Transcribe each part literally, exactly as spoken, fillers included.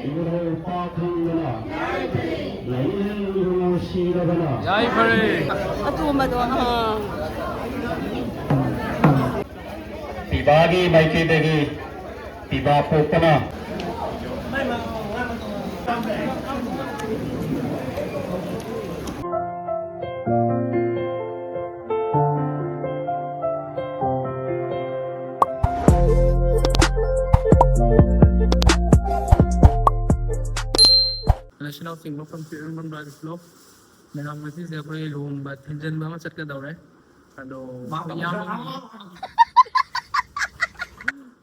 ꯏꯕꯨꯙꯧ ꯄꯥꯈꯪꯕꯅ ꯂꯩꯍꯦꯜ ꯏꯕꯨꯡꯉꯣ ꯁꯤꯔꯕꯅ꯫ ꯌꯥꯏꯐꯔꯦ꯫ ꯑꯇꯣꯝꯕꯗꯣ, ꯑꯥ꯫ ꯄꯤꯕꯥꯒꯤ ꯃꯥꯏꯀꯩꯗꯒꯤ ꯄꯤꯕꯥ ꯄꯣꯛꯄꯅ꯫ ꯂꯩꯁꯅꯥꯎ ꯆꯤꯡꯕ ꯐꯝ ꯄꯤꯔꯝꯕ ꯕ꯭ꯔꯥꯏꯗ ꯐ꯭ꯂꯣ꯫ ꯃꯌꯥꯝ, ꯉꯁꯤꯁꯦ ꯑꯩꯈꯣꯏ ꯂꯨꯍꯣꯡꯕ ꯊꯤꯟꯖꯤꯟꯕ ꯑꯃ ꯆꯠꯀꯗꯧꯔꯦ꯫ ꯑꯗꯣ ꯃꯥ ꯑꯩꯈꯣꯏ ꯏꯌꯥꯝꯕꯒꯤ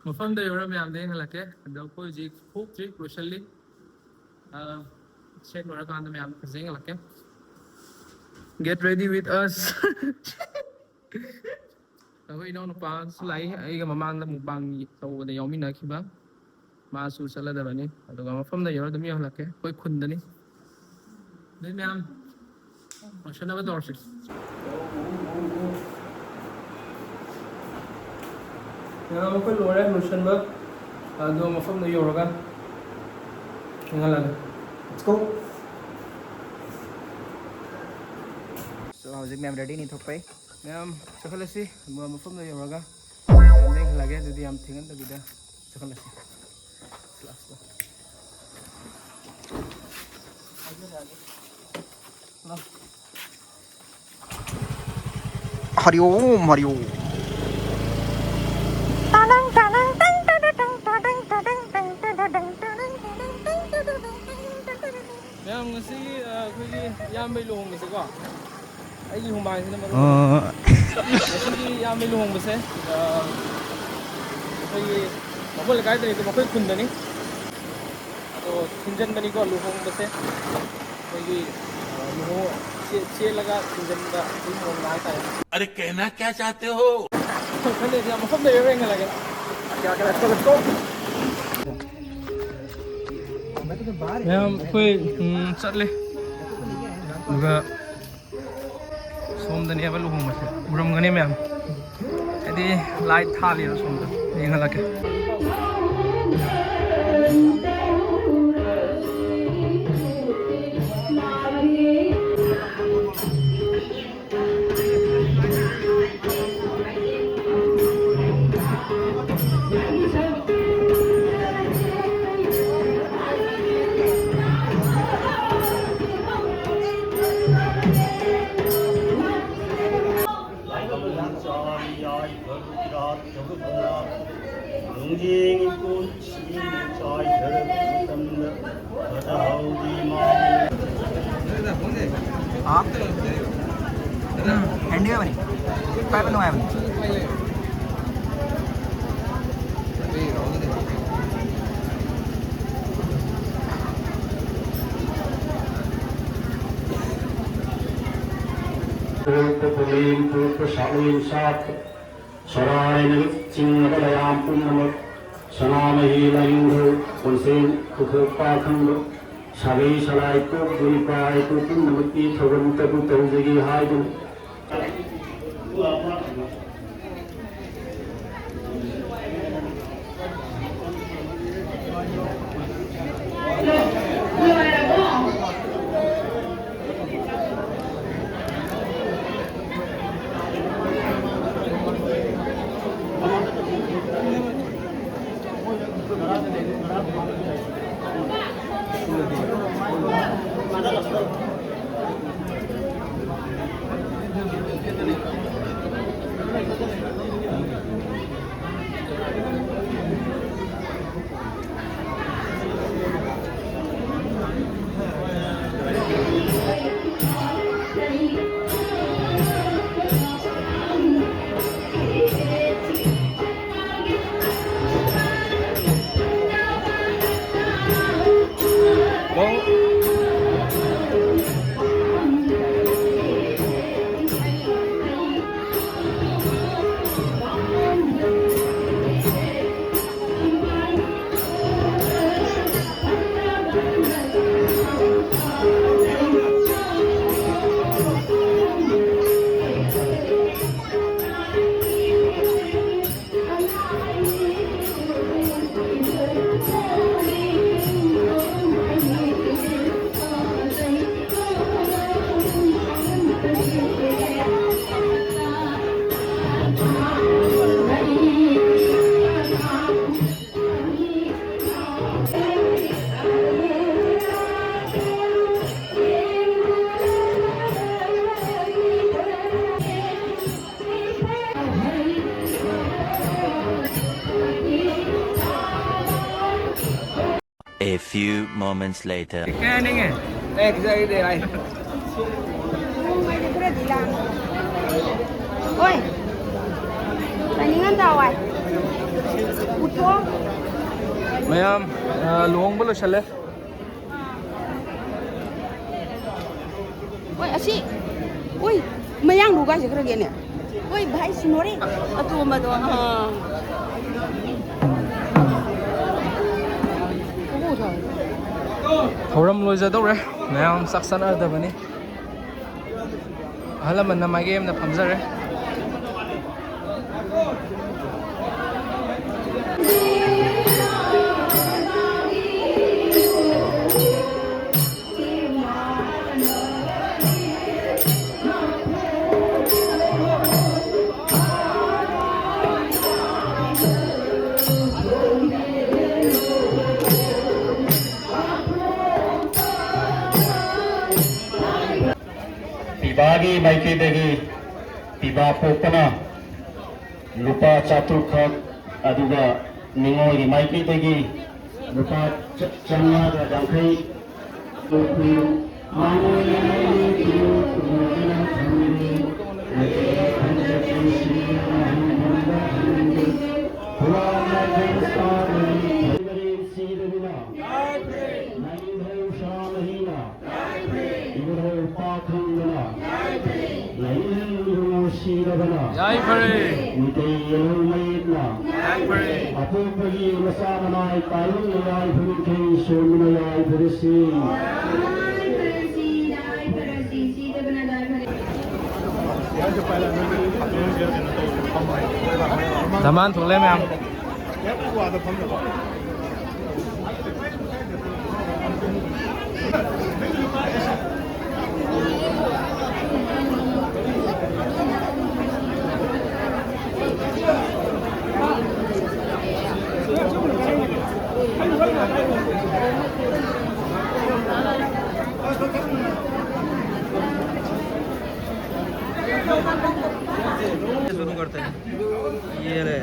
ꯃꯐꯝꯗ ꯌꯧꯔ ꯃꯌꯥꯝꯗ ꯌꯦꯡꯍꯜꯂꯛꯀꯦ꯫ ꯑꯗꯣ ꯑꯩꯈꯣꯏ ꯍꯧꯖꯤꯛ ꯊꯣꯛꯇ꯭ꯔꯤ, ꯂꯣꯏꯁꯜꯂꯤ꯫ ꯑ, ꯁꯦꯠ ꯂꯣꯏꯔꯀꯥꯟꯗ ꯃꯌꯥꯝ ꯐꯖꯅ ꯌꯦꯡꯍꯜꯂꯛꯀꯦ꯫ Get ready with us. ꯑꯩꯈꯣꯏ ꯏꯅꯥꯎꯅꯨꯄꯥꯁꯨ ꯂꯥꯛꯏ, ꯑꯩꯒ ꯃꯃꯥꯡꯗ ꯃꯨꯛꯕꯥꯡ ꯇꯧꯕꯗ ꯌꯥꯎꯃꯤꯟꯅꯈꯤꯕ꯫ ꯃꯥꯁꯨ ꯆꯠꯂꯗꯕꯅꯤ꯫ ꯑꯗꯨꯒ ꯃꯐꯝꯗ ꯌꯧꯔ ꯑꯗꯨꯝ ꯌꯧꯍꯜꯂꯛꯀꯦ꯫ ꯑꯩꯈꯣꯏ ꯈꯨꯟꯗꯅꯤ꯫ ꯑꯗꯨꯗꯤ ꯃꯌꯥꯝ ꯂꯣꯏꯁꯤꯟꯅꯕ ꯇꯧꯔꯁꯤ꯫ ꯃꯌꯥꯝ, ꯑꯩꯈꯣꯏ ꯂꯣꯏꯔꯦ ꯂꯣꯏꯁꯤꯟꯕ꯫ ꯑꯗꯣ ꯃꯐꯝꯗ ꯌꯧꯔꯒ ꯌꯦꯡꯍꯜꯂꯒꯦ꯫ Let's go. So, ꯍꯧꯖꯤꯛ ꯃꯌꯥꯝ ꯔꯦꯗꯤꯅꯤ ꯊꯣꯛꯄꯩ꯫ ꯃꯌꯥꯝ ꯆꯠꯈꯠꯂꯁꯤ꯫ ꯃ-, ꯃꯐꯝꯗ ꯌꯧꯔꯒ ꯃꯌꯥꯝ ꯂꯦꯡꯍꯜꯂꯒꯦ꯫ ꯑꯗꯨꯗꯤ ꯌꯥꯝ ꯊꯦꯡꯍꯟꯗꯕꯤꯗ ꯆꯠꯈꯠꯂꯁꯤ꯫ ꯂꯥꯁꯇ꯫ ꯍꯔꯤ ꯑꯣꯝ, ꯍꯔꯤ ꯑꯣꯝ꯫ ꯃꯌꯥꯝ, ꯉꯁꯤꯒꯤ, ꯑ, ꯑꯩꯈꯣꯏꯒꯤ ꯏꯌꯥꯝꯕꯒꯤ ꯂꯨꯍꯣꯡꯕꯁꯦꯀꯣ, ꯑꯩꯒꯤ ꯍꯨꯃꯥꯡꯁꯤꯅ ꯃꯔꯨ ꯑꯣꯏ꯫ ꯑ꯫ ꯉꯁꯤꯒꯤ ꯏꯌꯥꯝꯕꯒꯤ ꯂꯨꯍꯣꯡꯕꯁꯦ, ꯑ, ꯑꯩꯈꯣꯏꯒꯤ ꯕꯥꯃꯣꯟ ꯂꯩꯀꯥꯏꯗꯅꯤ, ꯑꯗꯨꯝ ꯑꯩꯈꯣꯏ ꯈꯨꯟꯗꯅꯤ꯫ ꯑꯗꯣ ꯊꯤꯟꯖꯟꯕꯅꯤꯀꯣ ꯂꯨꯍꯣꯡꯕꯁꯦ꯫ ꯑꯩꯈꯣꯏꯒꯤ, ꯑ, ꯂꯨꯍꯣꯡ-, ꯆꯦ-, ꯆꯦꯜꯂꯒ ꯊꯤꯟꯖꯟꯕ ꯑꯗꯨꯒꯤ ꯃꯑꯣꯡꯗ ꯍꯥꯏꯇꯥꯔꯦ꯫ ꯑꯔꯦ, ꯀꯍꯅꯥ ꯀꯌꯥ ꯆꯥꯍꯇꯦ ꯍꯣ? ꯈꯪꯗꯦ, ꯌꯥꯝ ꯃꯐꯝ ꯂꯩꯔ ꯌꯦꯡꯍꯜꯂꯒꯦ꯫ ꯃꯌꯥꯝ ꯑꯩꯈꯣꯏ, ꯎꯝ, ꯆꯠꯂꯦ꯫ ꯑꯗꯨꯒ ꯁꯣꯝꯗꯅꯦꯕ ꯂꯨꯍꯣꯡꯕꯁꯦ꯫ ꯎꯔꯝꯒꯅꯤ ꯃꯌꯥꯝ꯫ ꯗꯤ ꯂꯥꯏꯠ ꯊꯥꯜꯂꯤꯕ ꯁꯣꯝꯗ ꯌꯦꯡꯍꯜꯂꯛꯀꯦ꯫ हाँ। हम्म, एंडी में बनी। काय पण वाया बनी। ꯀꯣꯛꯄ ꯄꯨꯂꯦꯝ ꯀꯣꯛꯄ ꯁꯥꯛꯂꯦꯝ ꯁꯥꯠꯄ ꯁꯣꯔꯥꯏꯅ ꯆꯤꯡꯉꯕ ꯂꯩꯔꯥꯝ ꯄꯨꯝꯅꯃꯛ, ꯁꯅꯥꯃꯍꯤ ꯂꯥꯏꯅꯤꯡꯊꯧ ꯀꯣꯟꯁꯦꯟ ꯄꯨꯊꯣꯛꯄ ꯑꯈꯪꯕ ꯁꯥꯒꯩ ꯁꯂꯥꯏ ꯀꯣꯛ ꯅꯨꯄꯥ ꯏꯄꯨ ꯄꯨꯝꯅꯃꯛꯀꯤ ꯊꯧꯔꯝ ꯇꯕꯨ ꯇꯧꯖꯒꯦ ꯍꯥꯏꯗꯨꯅ꯫ A few moments later. ꯀꯌꯥ ꯅꯤꯡꯉꯦ? ꯑꯦ, ꯈꯤꯇꯪ ꯂꯩꯔꯦ, ꯚꯥꯏ꯫ ꯍꯣꯏ꯫ ꯇꯥꯏꯃꯤꯡ ꯑꯝꯗ ꯍꯋꯥꯏ꯫ ꯎꯠꯊꯣꯛꯑꯣ꯫ ꯃꯌꯥꯝ, ꯑ, ꯂꯨꯍꯣꯡꯕ ꯂꯣꯏꯁꯜꯂꯦ꯫ ꯍꯣꯏ, ꯑꯁꯤ꯫ ꯎꯏ, ꯃꯌꯥꯡ ꯂꯨꯒꯥꯏꯁꯦ ꯈꯔ ꯒꯦꯅꯦ꯫ ꯍꯣꯏ, ꯚꯥꯏ, ꯁꯤꯅꯣꯔꯦ꯫ ꯑꯇꯣꯝꯕꯗꯣ, ꯑꯥ꯫ ꯊꯧꯔꯝ ꯂꯣꯏꯖꯗꯧꯔꯦ꯫ ꯃꯌꯥꯝ ꯆꯥꯛ ꯆꯥꯅꯔꯗꯕꯅꯤ꯫ ꯑꯍꯜ ꯂꯃꯟꯅ ꯃꯥꯏꯀꯩ ꯑꯃꯗ ꯐꯝꯖꯔꯦ꯫ ꯄꯤꯕꯥꯒꯤ ꯃꯥꯏꯀꯩꯗꯒꯤ ꯄꯤꯕꯥ ꯄꯣꯛꯄꯅ ꯂꯨꯄꯥ ꯆꯥꯇ꯭ꯔꯨꯛꯈꯛ, ꯑꯗꯨꯒ ꯅꯤꯉꯣꯜꯒꯤ ꯃꯥꯏꯀꯩꯗꯒꯤ ꯂꯨꯄꯥ ꯆ-, ꯆꯥꯝꯃꯉꯥꯒ ꯌꯥꯡꯈꯩ꯫ ꯏꯕꯨꯙꯧ ꯄꯥꯈꯪꯕꯅ, ꯂꯥꯏꯅꯤꯡ ꯂꯨꯍꯣꯡ ꯁꯤꯔꯕꯅ, ꯌꯥꯏꯐꯔꯦ꯫ ꯃꯤꯇꯩ ꯌꯦꯜꯍꯧ ꯃꯌꯦꯛꯅ, ꯌꯥꯏꯐꯔꯦ꯫ ꯑꯄꯣꯛꯄꯒꯤ ꯃꯆꯥ ꯃꯅꯥꯏ ꯇꯥꯏꯕꯪꯅ ꯌꯥꯏꯐꯔꯤꯈꯩ ꯁꯣꯟꯕꯅ ꯌꯥꯏꯐꯔꯁꯤ꯫ ꯗꯃꯥꯟ ꯊꯣꯛꯂꯦ ꯃꯌꯥꯝ꯫ शुरू करते हैं। ये ले।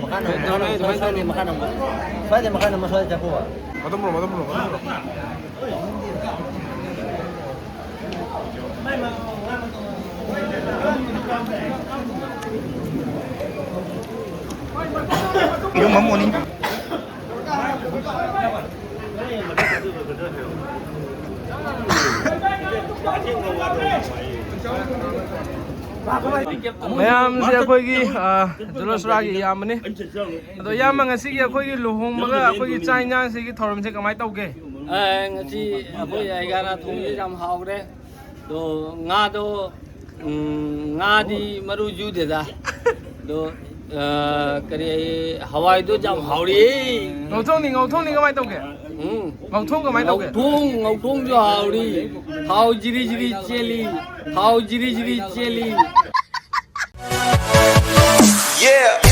ꯃꯈꯥ ꯅꯝꯃꯣ, ꯁ꯭ꯋꯥꯏꯗꯩ ꯃꯈꯥ ꯅꯝꯃꯣ꯫ ꯁ꯭ꯋꯥꯏꯗꯩ ꯃꯈꯥ ꯅꯝꯃꯣ, ꯁ꯭ꯋꯥꯏꯗ ꯆꯠꯈꯣꯕ꯫ ꯃꯗꯨꯝ ꯄꯨꯔꯛꯑꯣ, ꯃꯗꯨꯝ ꯄꯨꯔꯛꯑꯣ, ꯃꯗꯨꯝ ꯄꯨꯔꯛꯑꯣ꯫ ꯏꯔꯨꯝꯕꯝ ꯑꯣꯅꯤꯡ꯫ ꯃꯌꯥꯝꯁꯦ ꯑꯩꯈꯣꯏꯒꯤ, ꯑ, ꯖꯨꯂꯣꯁꯔꯥꯒꯤ ꯏꯌꯥꯝꯕꯅꯤ꯫ ꯑꯗꯣ ꯏꯌꯥꯝꯕ, ꯉꯁꯤꯒꯤ ꯑꯩꯈꯣꯏꯒꯤ ꯂꯨꯍꯣꯡꯕꯒ ꯑꯩꯈꯣꯏꯒꯤ ꯆꯥꯛ ꯏꯟꯁꯥꯡꯁꯤꯒꯤ ꯊꯧꯔꯝꯁꯦ ꯀꯃꯥꯏꯅ ꯇꯧꯒꯦ? ꯑ, ꯉꯁꯤ ꯑꯩꯈꯣꯏ ꯑꯩꯒꯥꯅ ꯊꯣꯡꯕꯁꯦ ꯌꯥꯝ ꯍꯥꯎꯈ꯭ꯔꯦ꯫ ꯑꯗꯣ ꯉꯥꯗꯣ, ꯎꯝ, ꯉꯥꯗꯤ ꯃꯔꯨ ꯖꯨꯗꯦꯗ꯫ ꯑꯗꯣ, ꯑ, ꯀꯔꯤ, ꯍꯋꯥꯏꯗꯣ ꯌꯥꯝ ꯍꯥꯎꯔꯤ꯫ ꯉꯧꯊꯣꯡꯅꯤ, ꯉꯧꯊꯣꯡꯅꯤ ꯀꯃꯥꯏꯅ ꯇꯧꯒꯦ? ꯎꯝ꯫ ꯉꯧꯊꯣꯡ ꯀꯃꯥꯏꯅ ꯇꯧꯒꯦ? ꯉꯧꯊꯣꯡ, ꯉꯧꯊꯣꯡꯁꯨ ꯍꯥꯎꯔꯤ꯫ ꯊꯥꯎ ꯖꯤꯔꯤ ꯖꯤꯔꯤ ꯆꯦꯜꯂꯤ꯫ ꯊꯥꯎ ꯖꯤꯔꯤ ꯖꯤꯔꯤ ꯆꯦꯜꯂꯤ꯫ Yeah.